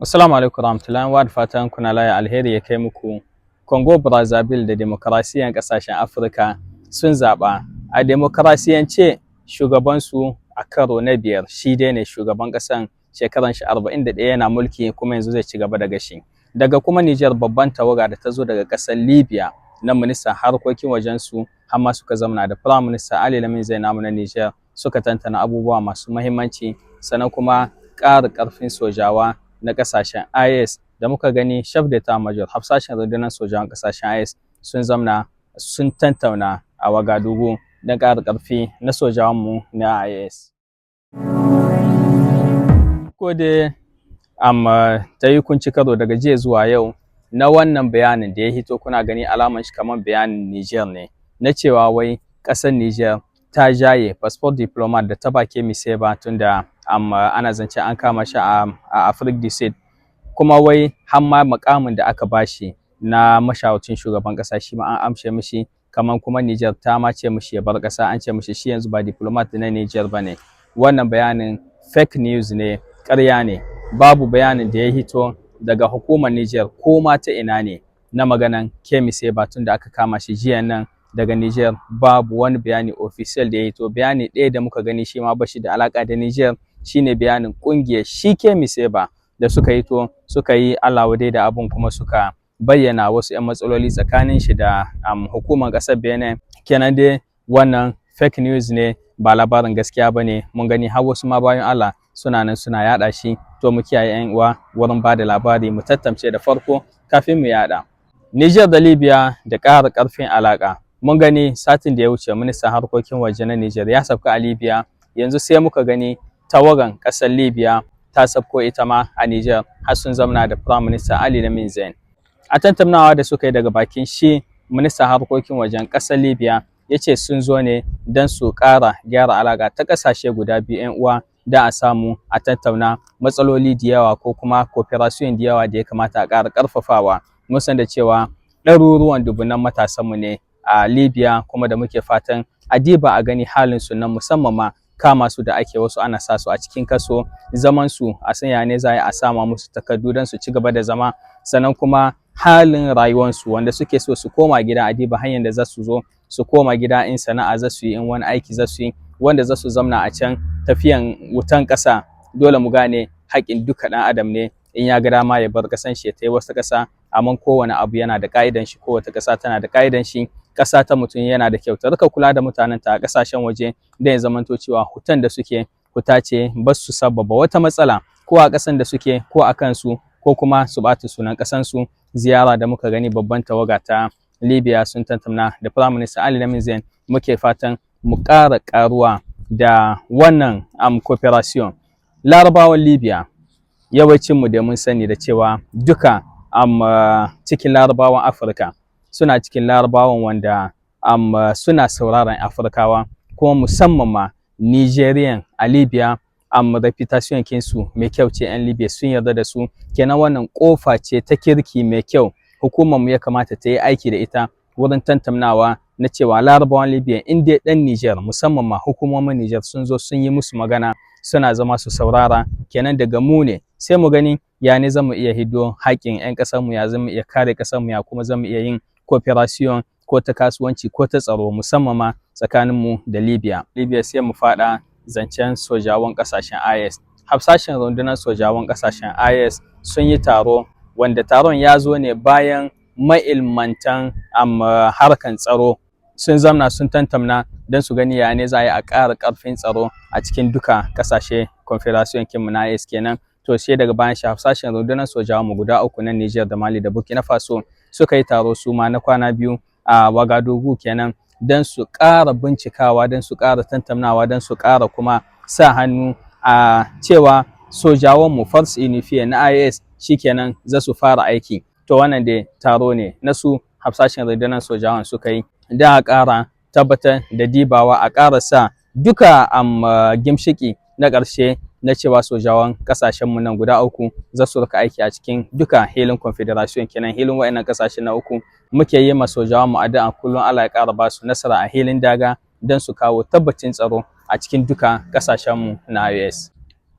Assalamu alaikum warahmatullahi wa fatan kuna laya, alheri ya kai muku. Congo Brazzaville da demokarasiyan kasashen Afirka sun zaɓa a demokarasiyance shugabansu a karo na biyar. Shi dai ne shugaban ƙasan, shekaran shi 41 yana mulki, kuma yanzu zai ci gaba da gashi. Daga kuma Nijar, babban tawaga da ta zo daga ƙasar Libya na ministan harkokin wajensu, har ma suka zamana da Prime Minister Ali Lamin Zainamu na Nijar, suka tantana abubuwa masu muhimmanci. Sannan kuma ƙara ƙarfin sojawa na ƙasashen IS da muka gani, chef d'état major, hafsashin rundunar sojawan ƙasashen IS, sun zamna sun tantauna a Wagadugu don ƙara ƙarfi na sojawanmu na IS. Ko dai amma ta yi kun ci karo daga jiya zuwa yau na wannan bayanin da ya hito, kuna gani alaman shi kamar bayanin Niger ne, na cewa wai ƙasar Niger ta jaye passeport diplomate da ta ba Kemi Seba, tunda amma ana zance an kama shi a Afrique du Sud, kuma wai har ma mukamin da aka bashi na mashawarcin shugaban ƙasa shi ma an amshe mishi, kamar kuma Niger ta ma ce mishi ya bar ƙasa, an ce mishi shi yanzu ba diplomate na Niger bane. Wannan bayanin fake news ne, ƙarya ne. Babu bayanin da ya hito daga hukumar Niger ko ma ta ina ne na maganan Kemi Seba tun da aka kama shi jiya nan daga Niger. Babu wani bayani official da ya hito. Bayani ɗaya da muka gani, shi ma bashi da alaka da Niger, shine bayanin ƙungiyar shi Kemi Seba da suka hito suka yi Allah wadai da abun, kuma suka bayyana wasu 'yan matsaloli tsakanin shi da hukumar ƙasar Benin. Kenan dai wannan fake news ne, ba labarin gaskiya ba ne. Mun gani har wasu ma bayan Allah suna nan suna yaɗa shi. To, mu kiyaye, 'yan uwa, wurin ba da labari, mu tantance da farko kafin mu yaɗa. Niger da Libya da ƙara ƙarfin alaƙa. Mun gani satin da ya wuce ministan harkokin waje na Niger ya sauka a Libya. Yanzu sai muka gani tawagan ƙasar Libya ta sabko ita ma a Niger, har sun zamna da Prime Minister Ali Lamin Zain. A tattaunawa da suka yi, daga bakin shi ministan harkokin wajen ƙasar Libya, ya ce sun zo ne don su ƙara gyara alaƙa ta ƙasashe guda biyu 'yan uwa, da a samu a tattauna matsaloli da yawa ko kuma coopération da yawa da ya kamata a ƙara ƙarfafawa. Mun san da cewa ɗaruruwan dubunan matasanmu ne a Libya, kuma da muke fatan a diba a gani halin su nan, musamman ma kama su da ake, wasu ana sa su a cikin kaso, zaman su a sanya ne za a sama musu takardu don su ci gaba da zama. Sannan kuma halin rayuwarsu, wanda suke so su koma gida, a diba hanyar da za su zo su koma gida, in sana'a za su yi, in wani aiki za su yi, wanda za su zamna a can. Tafiyan wutan ƙasa, dole mu gane haƙƙin duka ɗan adam ne in ya ga dama ya bar ƙasan shi ya tai wasu ƙasa, amma kowane abu yana da ƙa'idan shi, kowace ƙasa tana da ƙa'idan shi. Ƙasa ta mutum yana da kyau ta rika kula da mutanen ta a ƙasashen waje, da ya zamanto cewa hutan da suke huta ce ba su sababa wata matsala ko a ƙasan da suke ko a kansu, ko kuma su ɓata sunan ƙasansu. Ziyara da muka gani, babban tawaga ta Libya sun tattauna da Prime Minister Ali Lamin Zain, muke fatan mu ƙara ƙaruwa da wannan coopération. Larabawan Libya, yawancin mu da mun sani da cewa duka cikin Larabawan Afirka suna cikin Larabawan wanda suna sauraron Afirkawa, kuma musamman ma Nigerian a Libya, réputation kinsu mai kyau ce, 'yan Libya sun yarda da su. Kenan wannan kofa ce ta kirki mai kyau, hukumar mu ya kamata ta yi aiki da ita wurin tantaunawa na cewa Larabawan Libya, in dai dan Niger, musamman ma hukumomin Niger sun zo sun yi musu magana, suna zama su saurara. Kenan daga mu ne sai mu gani ya ne zamu iya hiddo haƙƙin 'yan ƙasar mu, ya zamu iya kare ƙasar mu, ya kuma zamu iya yin coopération ko ta kasuwanci ko ta tsaro, musamman ma tsakanin mu da Libya. Libya, sai mu faɗa zancen sojawan ƙasashen IS. Hafsashin rundunar sojawan ƙasashen IS sun yi taro, wanda taron ya zo ne bayan ma'ilmantan harkan tsaro sun zamna sun tantamna don su gani ya ne za a yi a ƙara ƙarfin tsaro a cikin duka ƙasashe confédération kinmu na IS kenan. To, sai daga bayan shi hafsashin rundunar sojawan mu guda uku na Niger da Mali da Burkina Faso suka yi taro su ma na kwana 2 a Ouagadougou kenan, don su ƙara bincikawa, don su ƙara tantamnawa, don su ƙara kuma sa hannu a cewa sojawan mu force unifiée na IS shikenan za su fara aiki. To, wannan dai taro ne na su hafsashin rundunar sojawan suka yi da a ƙara tabbatar da dibawa a ƙara sa duka gimshiki na ƙarshe na cewa sojawan ƙasashen mu nan guda uku za su rika aiki a cikin duka hilin confédération kenan, hilin wa'annan ƙasashe na uku. Muke yi ma sojawan mu addu'a kullum, Allah ya ƙara ba su nasara a hilin daga don su kawo tabbacin tsaro a cikin duka ƙasashen mu na IS.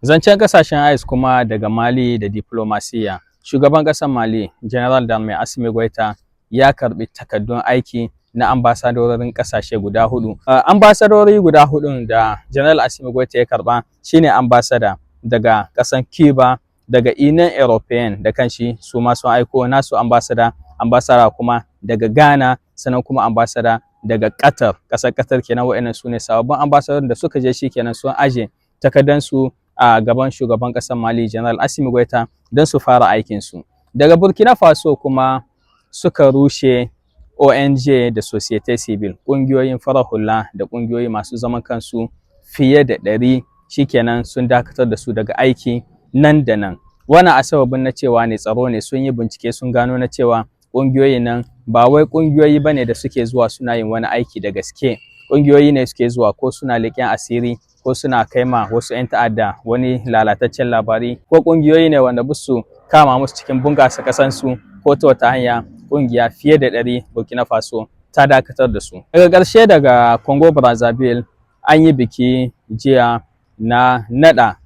Zancen kasashen IS kuma daga Mali da diplomasiya. Shugaban ƙasar Mali, General d'Armée Assimi Goïta, ya karbi takaddun aiki na ambasadorin kasashe guda hudu. Ambasadori guda hudun da General Assimi Goïta ya karba shine ambasada daga ƙasar Cuba, daga Union European da kanshi su ma sun aiko nasu ambasada, ambasada kuma daga Ghana, sannan kuma ambasada daga Qatar, ƙasar Qatar kenan. Wa'annan su ne sababbin ambasadorin da suka je shi kenan sun aje takardansu a gaban shugaban ƙasar Mali, General Assimi Goïta, don su fara aikinsu. Daga Burkina Faso kuma suka rushe ONG da Société Civile, ƙungiyoyin farar hula da ƙungiyoyi masu zaman kansu fiye da 100, shikenan sun dakatar da su daga aiki nan da nan. Wannan a sababin na cewa ne tsaro ne. Sun yi bincike, sun gano na cewa ƙungiyoyin nan ba wai ƙungiyoyi bane da suke zuwa suna yin wani aiki da gaske. Ƙungiyoyi ne suke zuwa ko suna leƙen asiri, ko suna kai ma wasu 'yan ta'adda wani lalataccen labari, ko ƙungiyoyi ne wanda su kama musu cikin bunƙasa ƙasansu ko ta wata hanya. Ƙungiya fiye da 100, Burkina Faso ta dakatar da su. Daga ƙarshe, daga Congo Brazzaville, an yi biki jiya na naɗa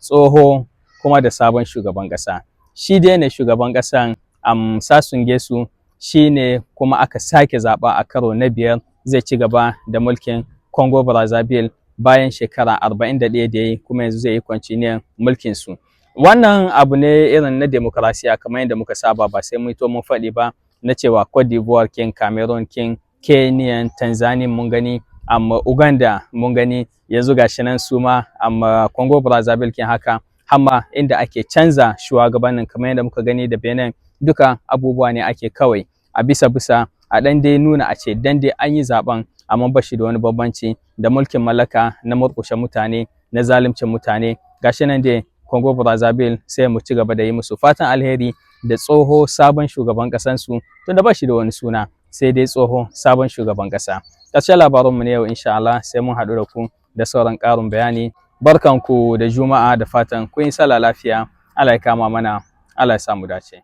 tsoho kuma da sabon shugaban ƙasa. Shi dai ne shugaban ƙasan Sassou Nguesso, shi ne kuma aka sake zaɓa a karo na biyar zai ci gaba da mulkin Congo Brazzaville bayan shekara 41 da ya yi, kuma yanzu zai yi continuer mulkin su. Wannan abu ne irin na demokrasiya kamar yadda muka saba, ba sai mun to mun faɗi ba na cewa Cote d'Ivoire king, Cameroon king, Kenya, Tanzania mun gani, amma Uganda mun gani, yanzu gashi nan su ma amma Congo Brazzaville kin haka, hamma inda ake canza shugabannin kamar yadda muka gani da Benin, duka abubuwa ne ake kawai a bisa bisa a ɗan dai nuna a ce dan dai an yi zaben, amma ba shi da wani bambanci da mulkin mallaka na murƙushe mutane, na zaluncin mutane. Gashi nan dai Congo Brazzaville, sai mu ci gaba da yi musu fatan alheri da tsoho sabon shugaban ƙasansu, tunda ba shi da wani suna sai dai tsoho sabon shugaban ƙasa. Ƙarshen labarinmu ne yau, insha Allah sai mun haɗu da ku da sauran ƙarin bayani. Barkanku da Juma'a, da fatan kun yi sallah lafiya. Allah ya kama mana, Allah ya sa mu dace.